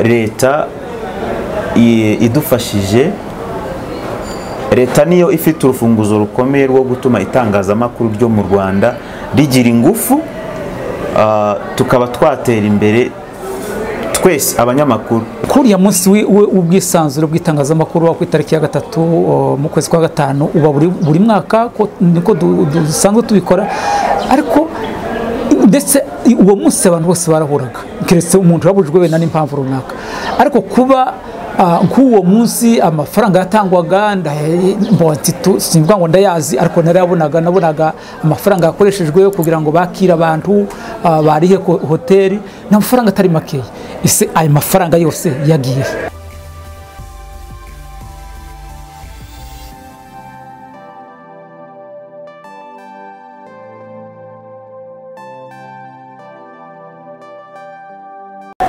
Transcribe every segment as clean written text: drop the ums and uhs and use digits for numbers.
Leta idufashije, leta niyo ifite urufunguzo rukomeye rwo gutuma itangazamakuru ryo mu Rwanda rigira ingufu, tukaba twatera imbere twese abanyamakuru. Kuriya munsi w'ubwisanzure bw'itangazamakuru wa ku itariki ya 3 mu kwezi kwa 5 uba buri mwaka, niko dusanzwe tubikora, ariko ndetse uwo munsi abantu bose barahuraga keretse umuntu wabujwe wenda n'impamvu runaka. Ariko kuba nk'uwo munsi amafaranga yatangwaga, simvuga ngo ndayazi, ariko narayabonaga, nabonaga amafaranga yakoreshejwe kugira ngo bakire abantu, barihe hoteli, ni amafaranga atari makeya. Ese ayo mafaranga yose yagiye?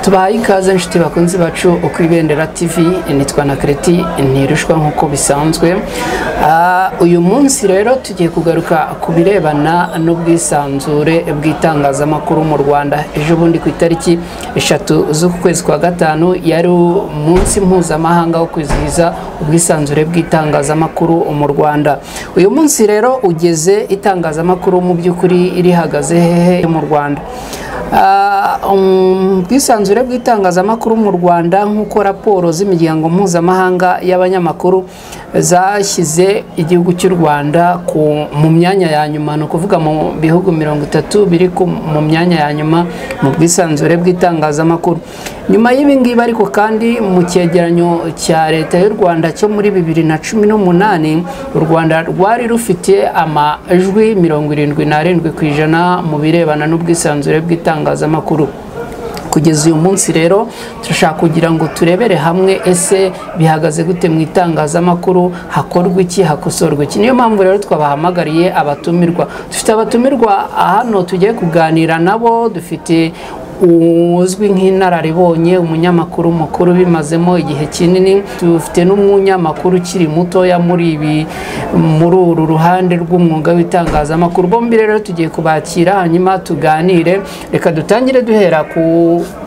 Tubahaye ikaze inshuti bakunzi bacu uko Ibendera TV, nitwa na Kreti ntirushwa nk'uko bisanzwe. Uyu munsi rero tugiye kugaruka ku birebana n'ubwisanzure bw'itangazamakuru mu Rwanda. Ejo bundi ku itariki 3 z'ukwezi kwa 5 yari umunsi mpuzamahanga wo kwizihiza ubwisanzure bw'itangazamakuru mu Rwanda. Uyu munsi rero ugeze itangazamakuru mu by'ukuri rihagaze hehe mu Rwanda? Ubwisanzure bw'itangazamakuru mu Rwanda nk'uko raporo z'imiryango mpuzamahanga y'abanyamakuru zashyize igihugu cy'u Rwanda mu myanya ya nyuma, ni ukuvuga mu bihugu 30 biri mu myanya ya nyuma mu bwisanzure bw'itangazamakuru. Nyuma y'ibi ngibi ariko kandi mu cyegeranyo cya leta y'u Rwanda cyo muri 2018, u Rwanda rwari rufite amajwi 77% mu birebana n'ubwisanzure bw'itangazamakuru. Kugeza uyu munsi rero turashaka kugira ngo turebere hamwe ese bihagaze gute mu itangazamakuru, hakorwa iki, hakosorwa iki. Niyo mpamvu rero twabahamagariye abatumirwa. Dufite abatumirwa hano tugiye kuganira nabo. Dufite uzwi nk'inararibonye, umunyamakuru mukuru bimazemo igihe kinini. Dufite n'umunyamakuru ukiri mutoya muri uru ruhande rw'umwuga w'itangazamakuru. Bombi rero tugiye kubakira hanyuma tuganire. Reka dutangire duhera ku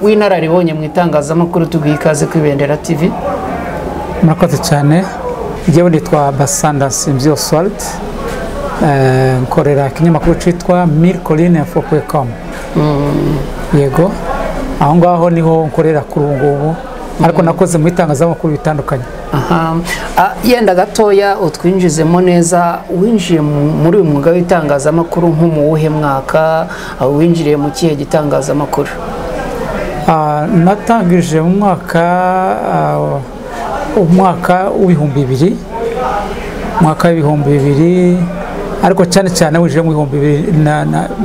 w'inararibonye mu itangazamakuru, tuguhe ikaze ku Ibendera TV. Murakoze cyane. Njyewe nitwa Basanda Nsinzi Oswald, nkorera ikinyamakuru cyitwa milcollineinfo.com. Yego, aho ngaho niho nkorera kuri ubu ngubu, ariko nakoze mu itangazamakuru bitandukanye. Yenda gatoya utwinjizemo neza, winjiye muri uyu mwuga w'itangazamakuru nko mu wuhe mwaka, winjiriye mu kihe gitangazamakuru? Natangije mu mwaka w'ibihumbi 2000, ariko cyane cyane winjiye mu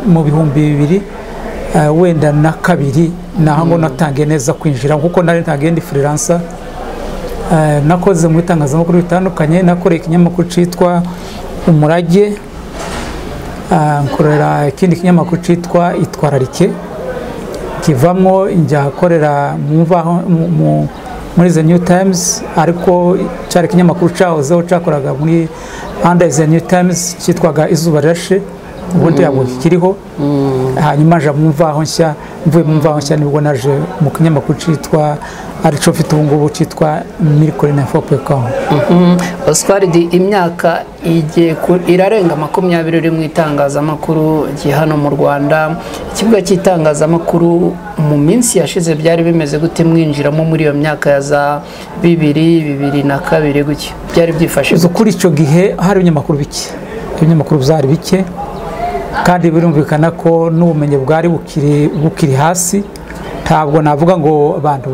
2000 wenda na 2, naho ngo natangiye neza kwinjira kuko nari ntangiye ndi freelancer. Nakoze mu itangazamakuru bitandukanye, nakoreye ikinyamakuru cyitwa Umurage, nkorera ikindi kinyamakuru cyitwa Itwararike, kivamo njya korera muri The New Times, ariko cyari ikinyamakuru cyahozeho cyakoraga muri under The New Times cyitwaga Izuba Rirashe, ubundi yabo kiriho. Hanyuma nja mu Mvaho Nshya, mvuye mu Mvaho Nshya nibwo naje mu kinyamakuru cyitwa arico mfite ubu ngubu cyitwa milcollineinfo.com. Oswald, imyaka irarenga 20 uri mu itangazamakuru hano mu Rwanda. Ikibuga cy'itangazamakuru mu minsi yashize byari bimeze gute mwinjiramo muri iyo myaka ya za 2000, 2002 gutyo? Byari byifashe kuri icyo gihe hari ibinyamakuru bike, ibinyamakuru byari bike, kandi birumvikana ko n'ubumenyi bwari bukiri hasi. Ntabwo navuga ngo abantu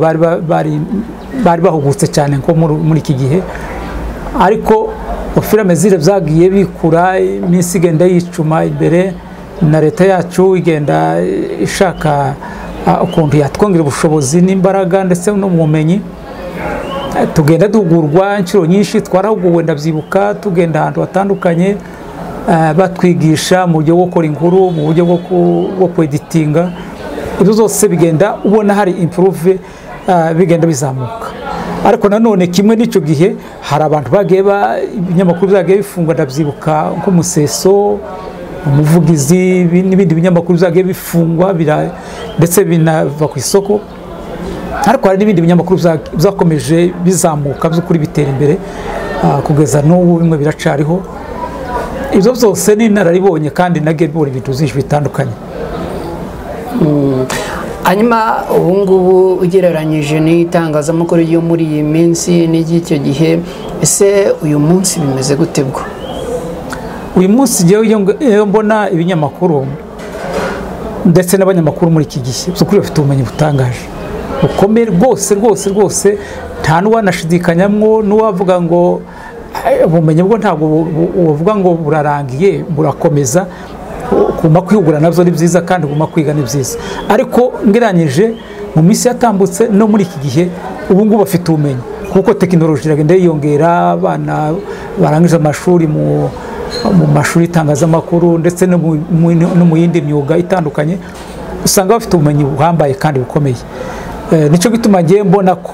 bari bahugutse cyane nko muri iki gihe, ariko ofira mezire byagiye bikura, iminsi igenda yicuma imbere, na leta yacu igenda ishaka ukuntu yatwongera ubushobozi n'imbaraga ndetse no mu bumenyi. Tugenda duhugurwa inshuro nyinshi, twarahuguwe ndabyibuka, tugenda ahantu hatandukanye batwigisha mu buryo bwo gukora inkuru, mu buryo bwo kweditinga. Ibyo zose bigenda ubona hari improve, bigenda bizamuka. Ariko nanone kimwe n'icyo gihe hari abantu bagiye ibinyamakuru byagiye bifungwa, ndabyibuka nk'Umuseso, Umuvugizi n'ibindi binyamakuru byagiye bifungwa ndetse binava ku isoko. Ariko hari n'ibindi binyamakuru byakomeje bizamuka by'ukuri bitera imbere kugeza n'ubu, bimwe biracariho. Ibyo byose ni inararibonye kandi nagiye mbona ibintu byinshi bitandukanye. Hanyuma ubu ngubu ugereranyije n'itangazamakuru ryo muri iyi minsi n'iry'icyo gihe, ese uyu munsi bimeze gute bwo? Uyu munsi iyo mbona ibinyamakuru ndetse n'abanyamakuru muri iki gihe by'ukuri bafite ubumenyi butangaje bukomeye rwose rwose rwose, nta n'uwanashidikanyamwo n'uwavuga ngo ubumenyi bwo ntabwo uvuga ngo burarangiye, burakomeza. Kuguma kwihugura nabyo ni byiza kandi kuguma kwiga ni byiza, ariko ngereranyije mu minsi yatambutse no muri iki gihe, ubu ngubu bafite ubumenyi kuko tekinoloji iragenda yiyongera. Abana barangije amashuri mu mashuri y'itangazamakuru ndetse no mu yindi myuga itandukanye, usanga bafite ubumenyi buhambaye kandi bukomeye. Nicyo gituma ngiye mbona ko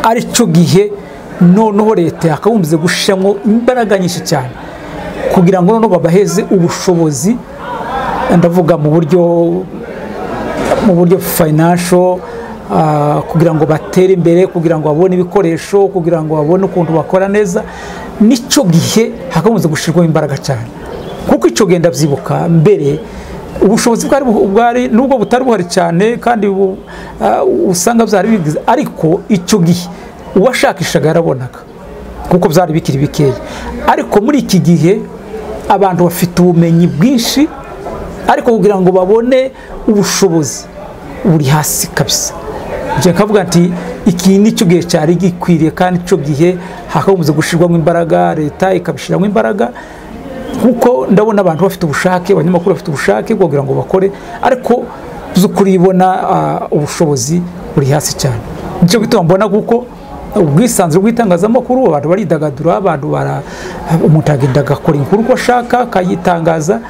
ari cyo gihe noneho leta yakabumbye gushiramo imbaraga nyinshi cyane kugira ngo noneho babaheze ubushobozi, ndavuga mu buryo financial, kugira ngo batere imbere, kugira ngo babone ibikoresho, kugira ngo babone ukuntu bakora neza. Nicyo gihe hakabumbye gushirwamo imbaraga cyane, kuko icyo genda byibuka mbere ubushobozi bwari nubwo butari buhari cyane kandi usanga byari bigize, ariko icyo gihe uwashakishaga yarabonaga kuko byari bikiri bikeya. Ariko muri iki gihe abantu bafite ubumenyi bwinshi, ariko kugira ngo babone ubushobozi buri hasi kabisa. Nje nkavuga nti iki nicyo gihe cyari gikwiriye kandi icyo gihe hakabuze gushirwamo imbaraga, leta ikabishiramo imbaraga, kuko ndabona abantu bafite ubushake, abanyamakuru bafite ubushake kugira ngo bakore, ariko by'ukuri ibona ubushobozi buri hasi cyane. Nicyo gituma mbona kuko ubwisanzure bw'itangazamakuru abantu baridagadura, abantu umuntu agenda agakora inkuru uko ashaka akayitangaza,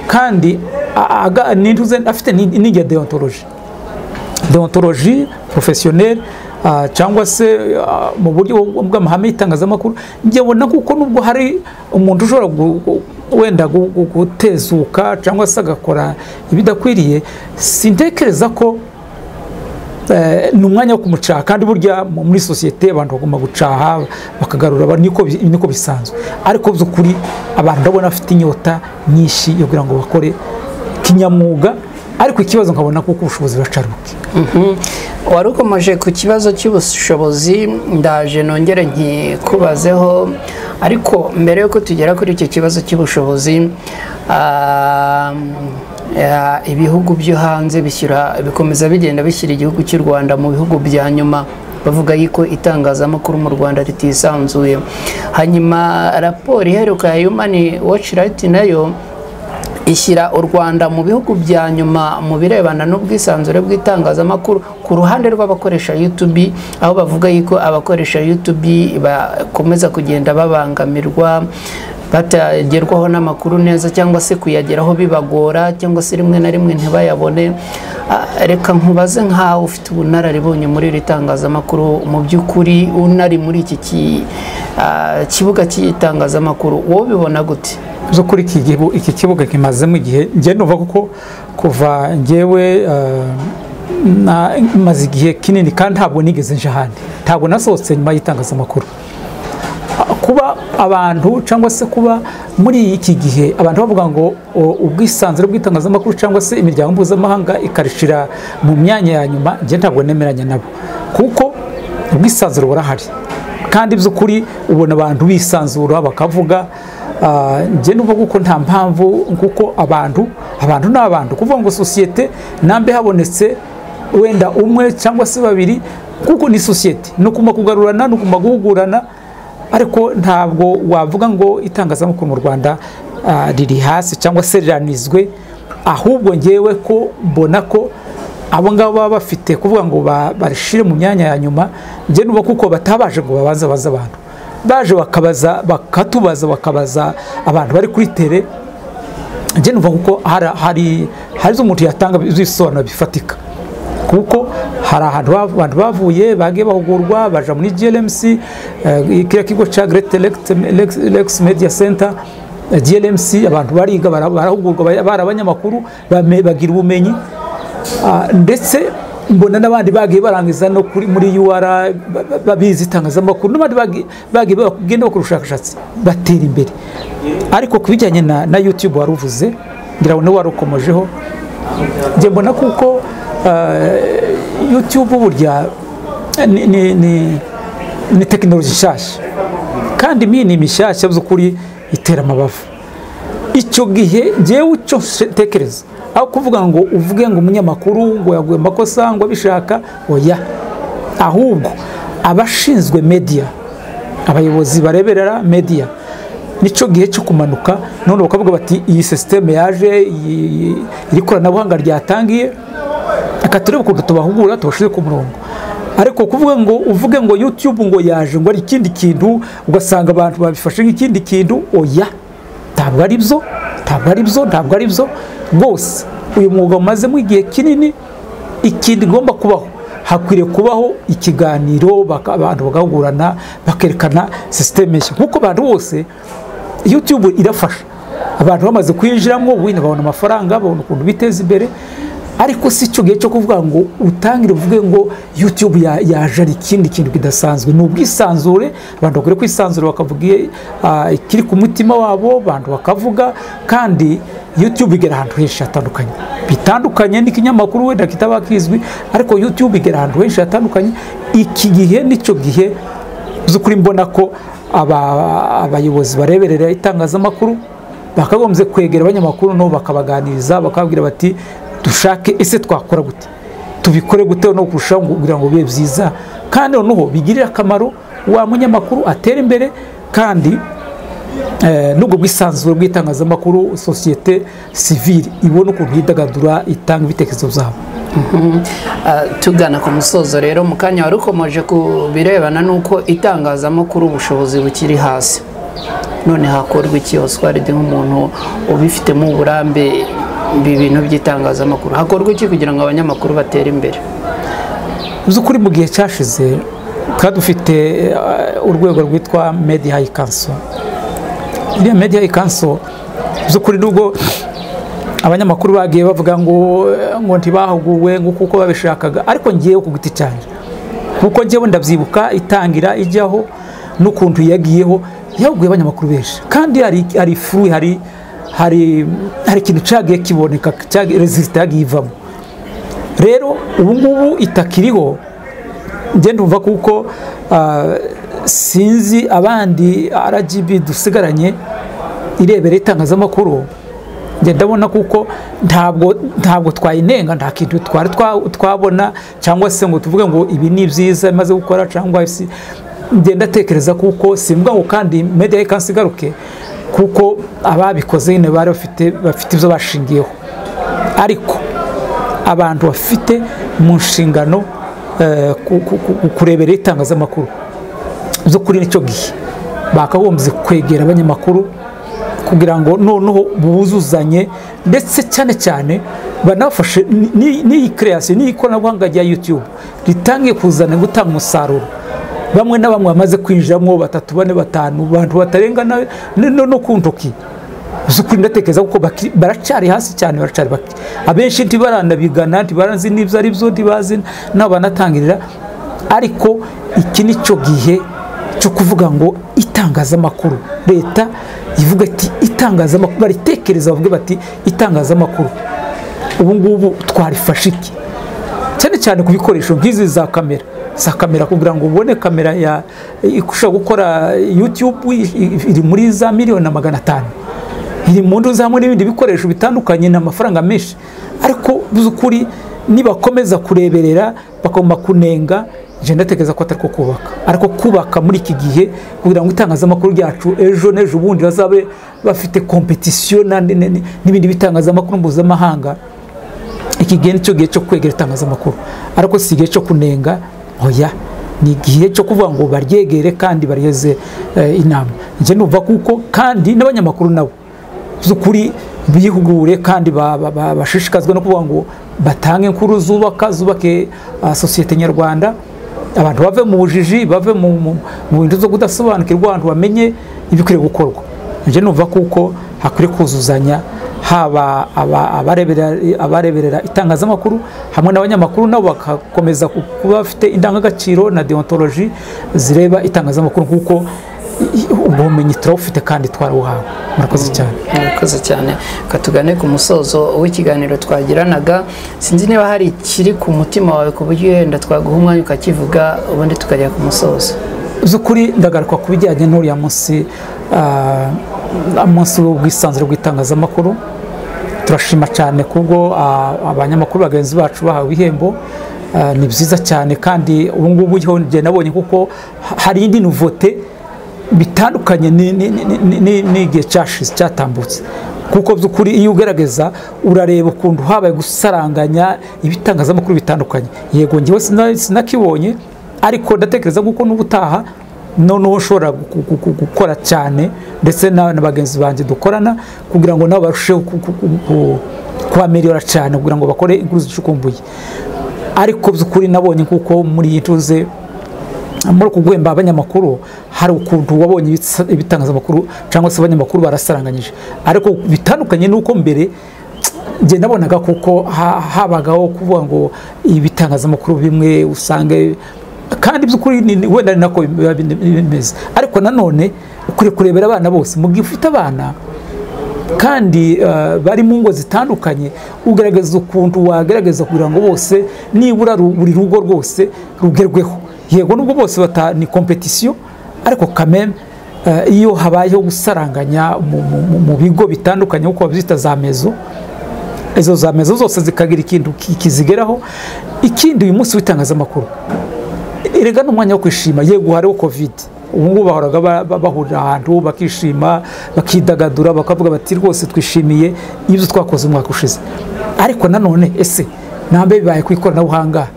kandi afite n'inge deontologie professionnelle cyangwa se mu buryo bw'amahame y'itangazamakuru. Njye mbona kuko nubwo hari umuntu ushobora wenda gutezuka cyangwa se agakora ibidakwiriye, sintekereza ko ni umwanya wo kumucaha, kandi burya muri sosiyete abantu bagomba gucaha bakagarura, niko bisanzwe. Ariko by'ukuri abantu ndabona bafite inyota nyinshi yo kugira ngo bakore kinyamwuga, ariko ikibazo nkabona kuko ubushobozi buracaruke. Wari ukomeje ku kibazo cy'ubushobozi, ndaje nongere nkikubazeho, ariko mbere yuko tugera kuri icyo kibazo cy'ubushobozi, ibihugu byo hanze bikomeza bigenda bishyira igihugu cy'u Rwanda mu bihugu bya nyuma, bavuga yuko itangazamakuru mu Rwanda ritisanzuye. Hanyuma raporo iheruka ya Human Watch Right nayo ishyira u Rwanda mu bihugu bya nyuma mu birebana n'ubwisanzure bw'itangazamakuru ku ruhande rw'abakoresha YouTube, aho bavuga yuko abakoresha YouTube bakomeza kugenda babangamirwa, batagerwaho n'amakuru neza cyangwa se kuyageraho bibagora, cyangwa se rimwe na rimwe ntibayabone. Reka nkubaze nkaho ufite ubunararibonye muri iri tangazamakuru, mu by'ukuri unari muri iki kibuga cy'itangazamakuru, wowe ubibona gute? Zo kuri iki kibuga kimazemo igihe, njye numva kuko kuva njyewe maze igihe kinini kandi ntabwo nigeze nje ahandi, ntabwo nasohotse nyuma y'itangazamakuru. Kuba abantu cyangwa se kuba muri iki gihe abantu bavuga ngo ubwisanzure bw'itangazamakuru cyangwa se imiryango mpuzamahanga ikarishira mu myanya ya nyuma, njye ntabwo nemeranya nabo, kuko ubwisanzure burahari kandi by'ukuri ubona abantu bisanzura bakavuga. Njye numva kuko nta mpamvu, kuko abantu ni abantu, kuvuga ngo sosiyete nambe habonetse wenda umwe cyangwa se babiri, kuko ni sosiyete no kuma kugarurana no kuma guhugurana, ariko ntabwo wavuga ngo itangazamakuru mu Rwanda riri hasi cyangwa se riranizwe. Ahubwo ngewe ko mbona ko abo ngabo baba bafite kuvuga ngo barishire mu myanya ya nyuma, njye numva kuko batabaje ngo babanze baza abantu baje bakabaza bakatubaza bakabaza abantu bari kuri tele, njye numva kuko hari umuntu yatanga ibisobanuro bifatika, kuko hari ahantu abantu bavuye bagiye bahugurwa baja muri GLMC, kiriya kigo cya Great Lakes Media Center GLMC, abantu bariga barahugurwa, bari abanyamakuru bagira ubumenyi, ndetse Mbona n'abandi bagiye barangiza no kuri muri UR babizi itangazamakuru, n'abandi bagiye bagenda bakora ubushakashatsi batera imbere. Ariko ku bijyanye na YouTube waruvuze, ngira ngo warukomojeho, njye mbona kuko YouTube burya ni tekinoloji nshyashya, kandi ni mishyashya by'ukuri itera amabavu. Icyo gihe njyewe icyo ntekereza, aho kuvuga ngo uvuge ngo umunyamakuru ngo yaguye amakosa ngo abishaka, oya, ahubwo abashinzwe media, abayobozi bareberera media, nicyo gihe cyo kumanuka none bakavuga bati iyi system yaje, iri koranabuhanga ryatangiye, akatureba ukuntu tubahugura tubashire ku murongo. Ariko kuvuga ngo uvuge ngo YouTube ngo yaje ngo ari ikindi kintu, ugasanga abantu babifashe nk'ikindi kintu, oya, ntabwo ari byo, ntabwo ari byo, ntabwo ari byo rwose. Uyu mwuga umazemo igihe kinini, ikindi igomba kubaho, hakwiriye kubaho ikiganiro, abantu bagahugurana, bakerekana system nshya, kuko abantu bose YouTube irafasha abantu bamaze kwinjiramo, wenda babona amafaranga, babona ukuntu biteza imbere. Ariko si cyo gihe cyo kuvuga ngo utangire uvuge ngo YouTube yaje ari ikindi kintu kidasanzwe. Ni ubwisanzure, abantu bakwiye kwisanzura bakavuga ikiri ku mutima wabo, abantu bakavuga, kandi YouTube igera ahantu henshi hatandukanye, bitandukanye n'ikinyamakuru wenda kitaba kizwi, ariko YouTube igera ahantu henshi hatandukanye. Iki gihe nicyo gihe by'ukuri mbona ko abayobozi bareberera itangazamakuru bakagombye kwegera abanyamakuru no bakabaganiriza, bakababwira bati dushake ese twakora gute, tubikore gute no kurushaho kugira ngo bibe byiza, kandi noneho bigirire akamaro wa munyamakuru atera imbere, kandi nubwo bwisanzure bw'itangazamakuru societe civile ibona ukuntu yidagadura, itanga ibitekerezo byabo. Tugana ku musozo rero, mu kanya wari ukomeje ku birebana n'uko itangazamakuru ubushobozi bukiri hasi, none hakorwa iki Oswald nk'umuntu ubifitemo uburambe ibi bintu by'itangazamakuru, hakorwa iki kugira ngo abanyamakuru batere imbere? By'ukuri mu gihe cyashize twari dufite urwego rwitwa Media High Council. Iriya Media High Council by'ukuri nubwo abanyamakuru bagiye bavuga ngo ntibahuguwe ngo kuko babishakaga, ariko ngiye ku giti cyanjye, kuko njyewe ndabyibuka itangira ijyaho n'ukuntu yagiyeho, yahuguye abanyamakuru benshi, kandi hari furu, hari ikintu cyagiye kiboneka, result yagiye ivamo. Rero ubu ngubu itakiriho, njye ndumva kuko sinzi abandi RGB dusigaranye irebera itangazamakuru, njye ndabona kuko ntabwo twayinenga, nta kintu twari twabona cyangwa se ngo tuvuge ngo ibi ni byiza imaze gukora cyangwa se. Njye ndatekereza kuko simbwa ngo kandi Media Council igaruke, kuko ababikoze nyine bari bafite ibyo bashingiyeho, ariko abantu bafite mu nshingano kurebera itangazamakuru zo kuri nicyo gihe bakagombye kwegera abanyamakuru kugira ngo noneho buzuzanye, ndetse cyane cyane banafashe n'iyi creation n'iyi koranabuhanga rya YouTube ritangiye kuzana gutanga umusaruro. Bamwe na bamwe bamaze kwinjiramo 3, 4, 5 abantu batarenga no ku ntoki. Zukuri ndatekereza kuko baracyari hasi cyane, baracyari bake, abenshi ntibaranabigana, ntibaranzi n'ibyo ari byo, ntibazi n'abanatangirira. Ariko iki nicyo gihe cyo kuvuga ngo itangazamakuru, leta ivuga ati itangazamakuru, baritekereza bavuge bati itangazamakuru ubu ngubu twarifashe iki, cyane cyane ku bikoresho nk'izi za kamera, za kamera kugira ngo ubone kamera ya ikushobora gukora YouTube iri muri za 1,500,000, iri mu ndu zamwe n'ibindi bikoresho bitandukanye n'amafaranga menshi. Ariko by'ukuri nibakomeza kureberera bakoma kunenga, nje ndatekereza ko atari ko kubaka, ariko kubaka muri iki gihe kugira ngo itangazamakuru ryacu ejo n'ejo bundi bazabe bafite competition n'ibindi bitangazamakuru mpuzamahanga. Iki gihe nicyo gihe cyo kwegera itangazamakuru, ariko si igihe cyo kunenga, oya, ni igihe cyo kuvuga ngo baryegere kandi bariheze inama. Nje numva kuko kandi n'abanyamakuru nabo by'ukuri bihugure kandi bashishikazwe no kuvuga ngo batange inkuru zubaka, zubake societe nyarwanda, abantu bave mu bujiji, bave mu bintu zo kudasobanukirwa, abantu bamenye ibikwiriye gukorwa. Nje numva kuko hakwiriye kuzuzanya Haba abareberera itangazamakuru hamwe n'abanyamakuru, nabo bagakomeza kuba bafite indangagaciro na deontology zireba itangazamakuru, kuko ubumenyi turabufite kandi twarabuhawe. Murakoze cyane. Murakoze cyane. Katugane ku musozo w'ikiganiro twagiranaga. Sinzi niba hari ikiri ku mutima wawe ku buryo wenda twaguha umwanya ukakivuga, ubundi tukajya ku musozo. Z'ukuri ndagaruka ku bijyanye n'uriya munsi, munsi w'ubwisanzure bw'itangazamakuru. Turashima cyane kubwo abanyamakuru bagenzi bacu bahawe ibihembo, ni byiza cyane. Kandi ubu ngubu njye nabonye kuko hari indi nouveauté bitandukanye n'igihe cyashize cyatambutse, kuko by'ukuri iyo ugerageza urareba ukuntu habaye gusaranganya ibitangazamakuru bitandukanye. Yego njyewe sinakibonye, ariko ndatekereza kuko n'ubutaha noneho ushobora gukora cyane ndetse na bagenzi banjye dukorana, kugira ngo nabo barusheho kubameliyora cyane, kugira ngo bakore inkuru zicukumbuye. Ariko by'ukuri nabonye kuko muri iyi ntuze, muri uku guhemba abanyamakuru, hari ukuntu wabonye ibitangazamakuru cyangwa se abanyamakuru barasaranganyije, ariko bitandukanye n'uko mbere njye nabonaga, kuko habagaho kuvuga ngo ibitangazamakuru bimwe usange, kandi by'ukuri wenda ni nako biba bimeze. Ariko nanone ukwiye kurebera abana bose, mu gihe ufite abana kandi bari mu ngo zitandukanye, ugaragaza ukuntu wagaragaza kugira ngo bose nibura buri rugo rwose rugerweho. Yego nubwo bose ni competition, ariko quand même iyo habayeho gusaranganya mu bigo bitandukanye, uko babyita za mezo, izo za mezo zose zikagira ikintu kizigeraho. Ikindi, uyu munsi w'itangazamakuru erega n'umwanya wo kwishima. Yego hariho Covid, ubu ngubu bahoraga bahurira ahantu bakishima, bakidagadura, bakavuga bati rwose twishimiye ibyo twakoze umwaka ushize. Ariko nanone ese nambe bibaye ku ikoranabuhanga,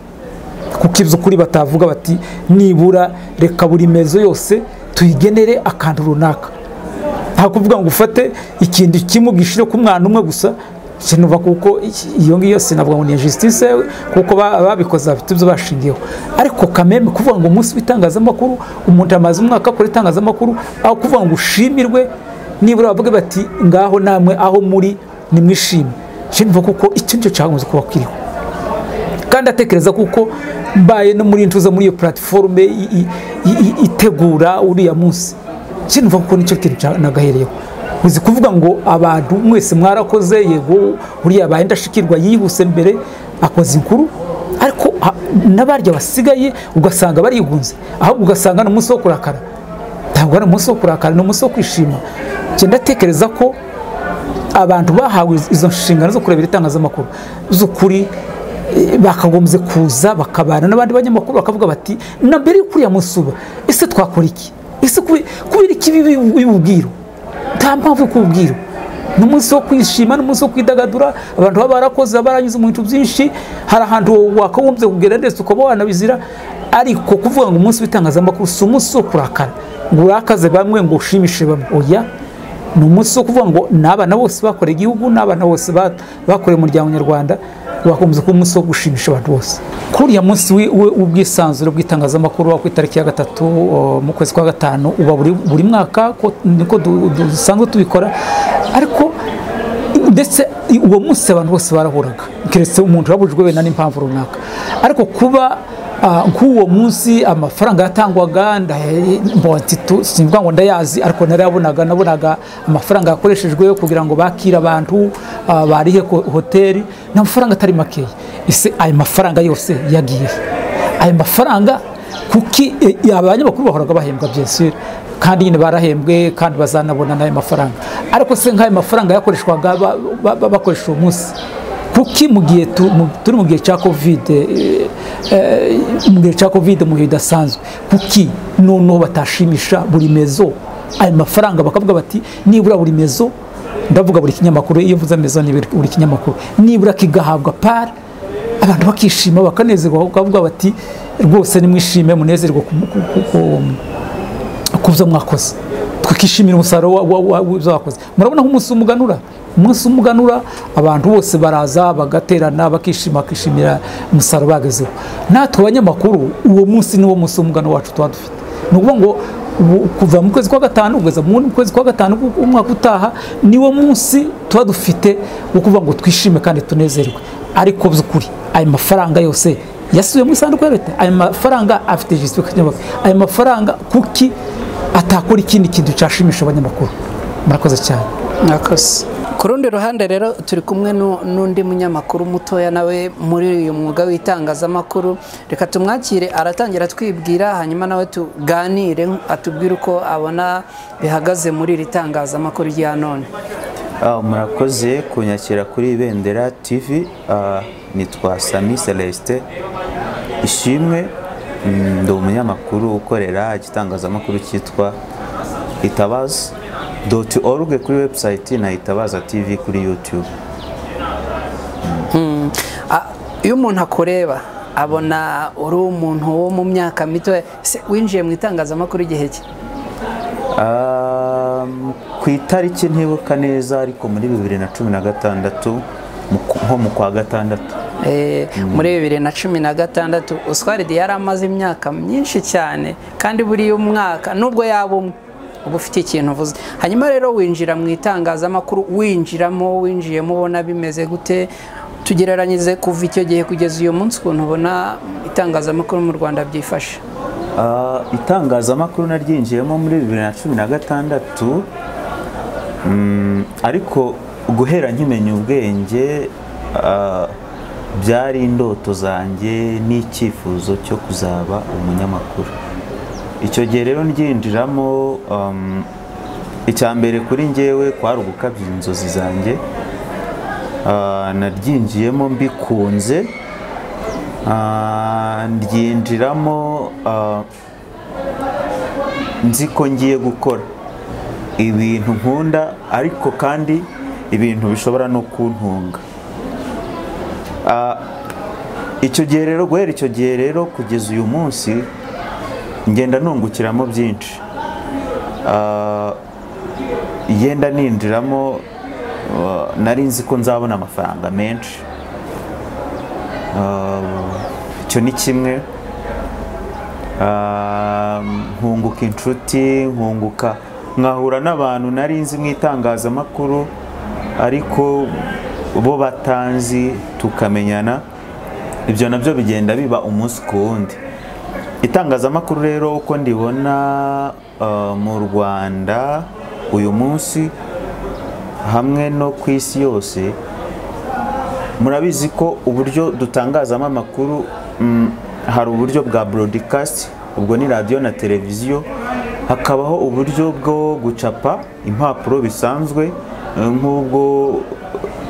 kuko ibyo kuri batavuga bati nibura reka buri mezo yose tuyigenere akantu runaka, nta kuvuga ngo ufate ikintu kimwe ugishire ku mwana umwe gusa. Sinuva kuko iyo ngiyo sinavuga ngo ni injustice, kuko babikoze bafite ibyo bashingiyeho. Ariko kameme kuvuga ngo umunsi w'itangazamakuru, umuntu amaze umwaka akora itangazamakuru, aho kuvuga ngo ushimirwe, nibura bavuge bati ngaho namwe aho muri nimwishime. Sinuva kuko icyo nicyo cyagombye kuba kiriho. Kandi atekereza kuko mbaye no muri ntuza muri iyo plateforme itegura uriya munsi, sinuva kuko nicyo kintu nagahereyeho. Uzi kuvuga ngo abantu mwese mwarakoze, yego uriya baye ndashikirwa yihuse mbere akoze inkuru, ariko n'abarya basigaye ugasanga barigunze, ahubwo ugasanga n'umunsi wo kurakara. Ntabwo ari umunsi wo kurakara, ni umunsi wo kwishima. Njye ndatekereza ko abantu bahawe izo nshingano zo kurebera itangazamakuru z'ukuri bakagombye kuza bakabana n'abandi banyamakuru, bakavuga bati na mbere y'ukuriya munsi uba ese twakora iki, ese kubera iki bibubwira? Nta mpamvu yo kubwira. Ni umunsi wo kwishima, ni umunsi wo kwidagadura, abantu baba barakoze, baranyuze mu bintu byinshi, hari ahantu wakagombye kugera ndetse ukaba wanabizira. Ariko kuvuga ngo umunsi w'itangazamakuru si umunsi wo kurakara ngo urakaze bamwe ngo ushimishe bamwe, oya, ni umunsi wo kuvuga ngo n'abana bose bakoreye igihugu, n'abana bose bakoreye umuryango nyarwanda, wakomeza kuba umunsi wo gushimisha abantu bose. Kuriya munsi w'ubwisanzure bw'itangazamakuru wa ku itariki ya 3 mu kwezi kwa 5 uba buri mwaka, niko dusanzwe tubikora. Ariko ndetse uwo munsi abantu bose barahuraga, keretse umuntu wabujijwe wenda n'impamvu runaka. Ariko kuba nk'uwo munsi amafaranga yatangwaga, simvuga ngo ndayazi, ariko narayabonaga, nabonaga amafaranga yakoreshejwe kugira ngo bakire abantu, barihe hoteli, ni amafaranga atari makeya. Ese ayo mafaranga yose yagiye? Ayo mafaranga kuki abanyamakuru bahoraga bahembwa bien sûr, kandi nyine barahembwe kandi bazanabona n'ayo mafaranga. Ariko se nk'ayo mafaranga yakoreshwaga bakoresha uwo munsi, kuki mu gihe turi mu gihe cya Covid, mu gihe cya Covid mu gihe bidasanzwe, kuki noneho batashimisha buri mezo ayo mafaranga, bakavuga bati nibura buri mezo, ndavuga buri kinyamakuru, iyo mvuze mezo ni buri kinyamakuru, nibura kigahabwa par, abantu bakishima bakanezerwa, bakavuga bati rwose nimwishime munezerwe ku byo mwakoze, twikishimira umusaruro w'ibyo wakoze. Murabona nk'umunsi w'umuganura, umunsi w'umuganura abantu bose baraza bagaterana bakishima, bakishimira umusaruro bagezeho. Natwe abanyamakuru uwo munsi niwo munsi w'umuganura wacu tuba dufite. Ni ukuvuga ngo Kuva mu kwezi kwa gatanu kugeza mu kwezi kwa gatanu umwaka utaha niwo munsi tuba dufite wo kuvuga ngo twishime kandi tunezerwe. Ariko by'ukuri ayo mafaranga yose yasubiye mu isanduku ya leta, ayo mafaranga afite justification, ayo mafaranga kuki atakora ikindi kintu cyashimisha abanyamakuru? Murakoze cyane. Murakoze. Ku rundi ruhande rero turi kumwe n'undi munyamakuru mutoya nawe muri uyu mwuga w'itangazamakuru, reka tumwakire, aratangira twibwira hanyuma nawe tuganire atubwire uko abona bihagaze muri iri tangazamakuru rya none. Murakoze kunyakira kuri Ibendera TV. Nitwa Sami Celestin Ishimwe, ndi umunyamakuru ukorera igitangazamakuru cyitwa itabaza.org kuri website na Itabaza TV kuri YouTube. Iyo umuntu akureba abona uri umuntu wo mu myaka mito, winjiye mu itangazamakuru igihe ki? Ku itariki ntibuka neza, ariko muri 2016 nko mu kwa gatandatu. Muri 2016 Oswald yari amaze imyaka myinshi cyane, kandi buri umwaka nubwo yaba umwe uba ufite ikintu uvuze. Hanyuma rero winjira mu itangazamakuru, winjiyemo ubona bimeze gute? Tugereranyirize kuva icyo gihe kugeza uyu munsi ukuntu ubona itangazamakuru mu Rwanda byifashe. Itangazamakuru naryinjiyemo muri 2016, ariko guhera nkimenya ubwenge byari indoto zanjye n'icyifuzo cyo kuzaba umunyamakuru. Icyo gihe rero ndyinjiramo, icya mbere kuri njyewe kwari ugukabya inzozi zanjye. Naryinjiyemo mbikunze, ndyinjiramo nzi ko ngiye gukora ibintu nkunda, ariko kandi ibintu bishobora no kuntunga. Icyo gihe rero, guhera icyo gihe rero kugeza uyu munsi, ngenda nungukiramo byinshi. Yenda ninjiramo nari nzi ko nzabona amafaranga menshi, icyo ni kimwe. Nkunguka inshuti, nkunguka nkahura n'abantu nari nzi mu itangazamakuru ariko bo batanzi, tukamenyana. Ibyo nabyo bigenda biba umunsi ku wundi. Itangazamakuru rero uko ndibona mu Rwanda uyu munsi hamwe no ku isi yose, murabizi ko uburyo dutangazamo amakuru, hari uburyo bwa broadcast, ubwo ni radio na televiziyo, hakabaho uburyo bwo gucapa impapuro bisanzwe nk'ubwo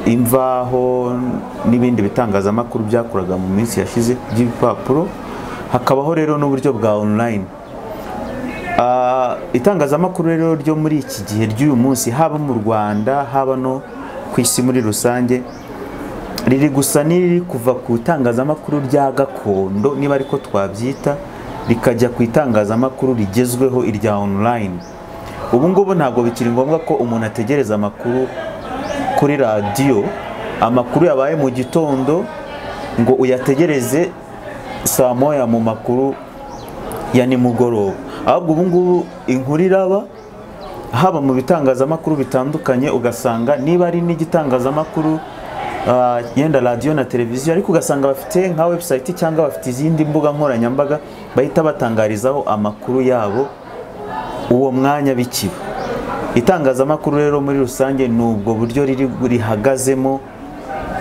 Imvaho n'ibindi bitangazamakuru byakoraga mu minsi yashize by'ibipapuro, hakabaho rero n'uburyo bwa online. Itangazamakuru rero ryo muri iki gihe ry'uyu munsi, haba mu Rwanda haba no ku isi muri rusange, riri gusa n'iriri kuva ku itangazamakuru rya gakondo, niba ariko twabyita, rikajya ku itangazamakuru rigezweho irya online. Ubu ngubu ntabwo bikiri ngombwa ko umuntu ategereza amakuru kuri radiyo, amakuru yabaye mu gitondo ngo uyategereze saa moya mu makuru ya nimugoroba. Ahubwo ubu ngubu inkuru iraba haba mu bitangazamakuru bitandukanye, ugasanga niba ari n'igitangazamakuru yenda radiyo na televiziyo, ariko ugasanga bafite nka website cyangwa bafite izindi mbuga nkoranyambaga bahita batangarizaho amakuru yabo uwo mwanya bikiba. Itangazamakuru rero muri rusange ni ubwo buryo rihagazemo,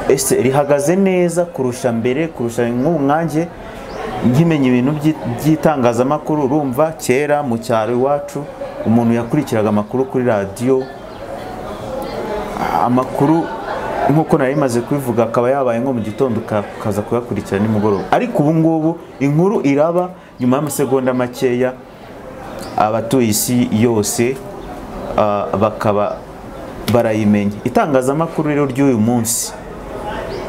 ese rihagaze neza kurusha mbere, kurusha nk'umwanjye nkimenya ibintu by'itangazamakuru. Urumva kera mu cyaro iwacu umuntu yakurikiraga amakuru kuri radiyo, amakuru nk'uko nari maze kubivuga akaba yabaye nko mu gitondo ukaza kuyakurikira nimugoroba. Ariko ubu ngubu inkuru iraba nyuma y'amasegonda makeya, abatuye isi yose bakaba barayimenya. Itangazamakuru rero ry'uyu munsi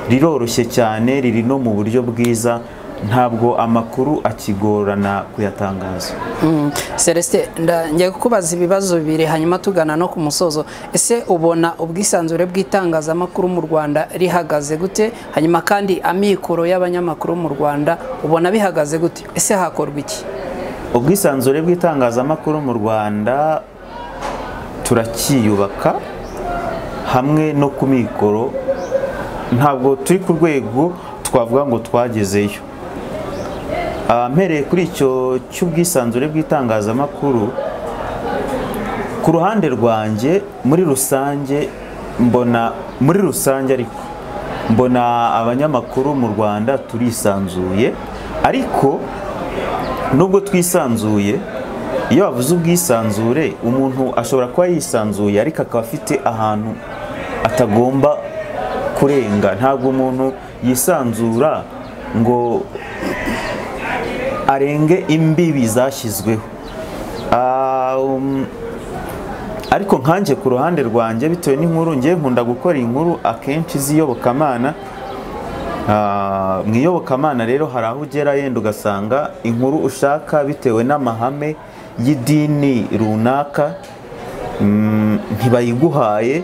riroroshye cyane, riri no mu buryo bwiza, ntabwo amakuru akigorana kuyatangaza. Celestin, ngiye kukubaza ibibazo bibiri hanyuma tugana no ku musozo. Ese ubona ubwisanzure bw'itangazamakuru mu Rwanda rihagaze gute? Hanyuma kandi amikoro y'abanyamakuru mu Rwanda ubona bihagaze gute? Ese hakorwa iki? Ubwisanzure bw'itangazamakuru mu Rwanda turakiyubaka hamwe no ku mikoro, ntabwo turi ku rwego twavuga ngo twagezeyo. Mpereye kuri icyo cy'ubwisanzure bw'itangazamakuru, ku ruhande rwanjye muri rusange mbona, muri rusange ariko mbona abanyamakuru mu Rwanda turisanzuye, ariko nubwo twisanzuye, iyo bavuze ubwisanzure umuntu ashobora kuba yisanzuye ariko akaba afite ahantu atagomba kurenga. Ntabwo umuntu yisanzura ngo arenge imbibi zashyizweho. Ariko nkanjye ku ruhande rwanjye bitewe n'inkuru, ngiye nkunda gukora inkuru akenshi z'iyobokamana. Mu iyobokamana rero hari aho ugera yenda ugasanga inkuru ushaka bitewe n'amahame y'idini runaka ntibayiguhaye,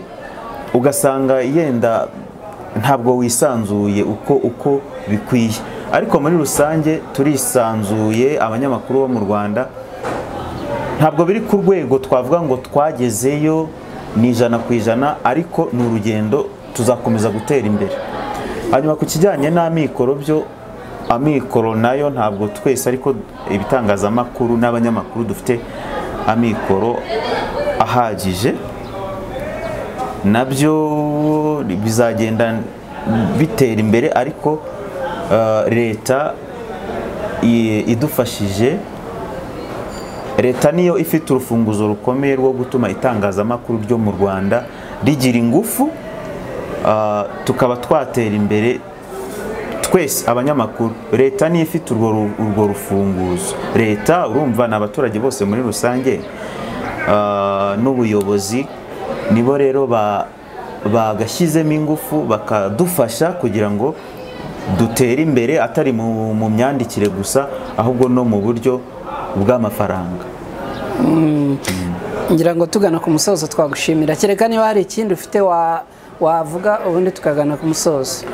ugasanga yenda ntabwo wisanzuye uko bikwiye. Ariko muri rusange turisanzuye abanyamakuru bo mu Rwanda, ntabwo biri ku rwego twavuga ngo twagezeyo ni 100%, ariko ni urugendo tuzakomeza gutera imbere. Hanyuma ku kijyanye n'amikoro byo, amikoro nayo ntabwo twese ariko ibitangazamakuru n'abanyamakuru dufite amikoro ahagije, nabyo bizagenda bitera imbere, ariko leta idufashije. Leta niyo ifite urufunguzo rukomeye rwo gutuma itangazamakuru ryo mu Rwanda rigira ingufu, tukaba twatera imbere twese abanyamakuru. Leta niyo ifite urwo rufunguzo. Leta urumva ni abaturage bose muri rusange n'ubuyobozi, nibo rero bagashyizemo ingufu bakadufasha kugira ngo dutere imbere, atari mu myandikire gusa ahubwo no mu buryo bw'amafaranga. Ngira ngo tugana ku musozo twagushimira, kereka niba hari ikindi ufite wavuga ubundi tukagana ku musozo.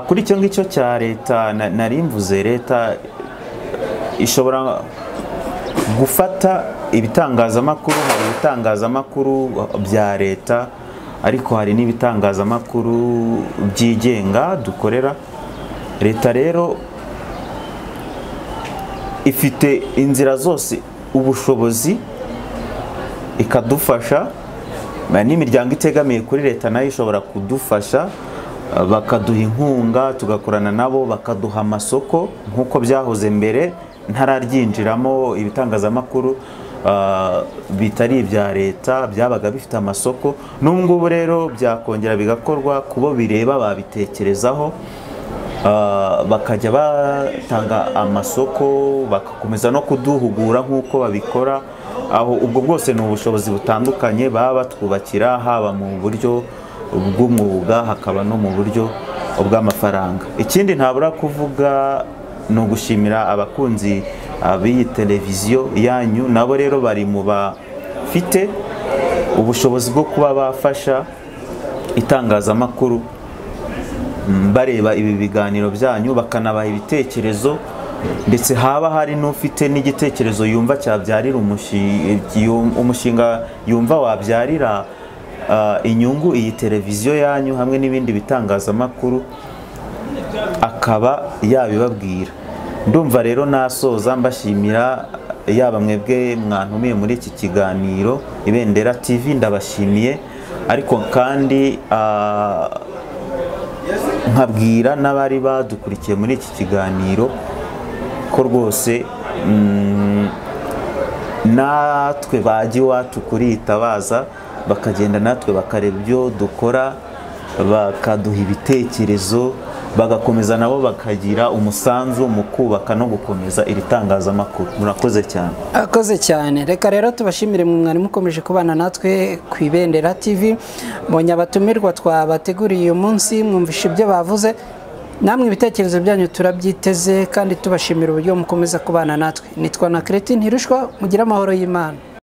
Kuri icyo ngicyo cya leta nari mvuze, leta ishobora gufata ibitangazamakuru, hari ibitangazamakuru bya leta ariko hari n'ibitangazamakuru byigenga dukorera. Leta rero ifite inzira zose, ubushobozi, ikadufasha, n'imiryango itegamiye kuri leta nayo ishobora kudufasha, bakaduha inkunga tugakorana nabo, bakaduha amasoko nk'uko byahoze mbere ntararyinjiramo. Ibitangazamakuru bitari ibya leta byabaga bifite amasoko, n'ubungubu rero byakongera bigakorwa kubo bireba babitekerezaho, bakajya batanga amasoko, bagakomeza no kuduhugura nk'uko babikora. Aho ubwo bwose ni ubushobozi butandukanye baba batwubakira, haba mu buryo bw'umwuga hakaba no mu buryo bw'amafaranga. Ikindi ntabura kuvuga ni ugushimira abakunzi b'iyi televiziyo yanyu, nabo rero bari mu bafite ubushobozi bwo kuba bafasha itangazamakuru, bareba ibi biganiro byanyu bakanabaha ibitekerezo, ndetse haba hari n'ufite n'igitekerezo yumva cyabyarira umushinga yumva wabyarira inyungu iyi televiziyo yanyu hamwe n'ibindi bitangazamakuru, akaba yabibabwira. Ndumva rero nasoza mbashimira, yaba mwebwe mwantumiye muri iki kiganiro Ibendera TV, ndabashimiye, ariko kandi nkabwira n'abari badukurikiye muri iki kiganiro ko rwose natwe bajya iwacu kuritabaza, bakagenda natwe bakareba ibyo dukora, bakaduha ibitekerezo, bagakomeza nabo bakagira umusanzu mu kubaka no gukomeza iri tangazamakuru. Murakoze cyane. Akoze cyane. Reka rero tubashimire mu mwari mukomeje kubana natwe ku Ibendera TV. Mbonye abatumirwa twabateguriye uyu munsi, mwumvishe ibyo bavuze, namwe ibitekerezo byanyu turabyiteze, kandi tubashimira uburyo mukomeza kubana natwe. Nitwa na Cretin Ntirushwa, mugire amahoro y'Imana.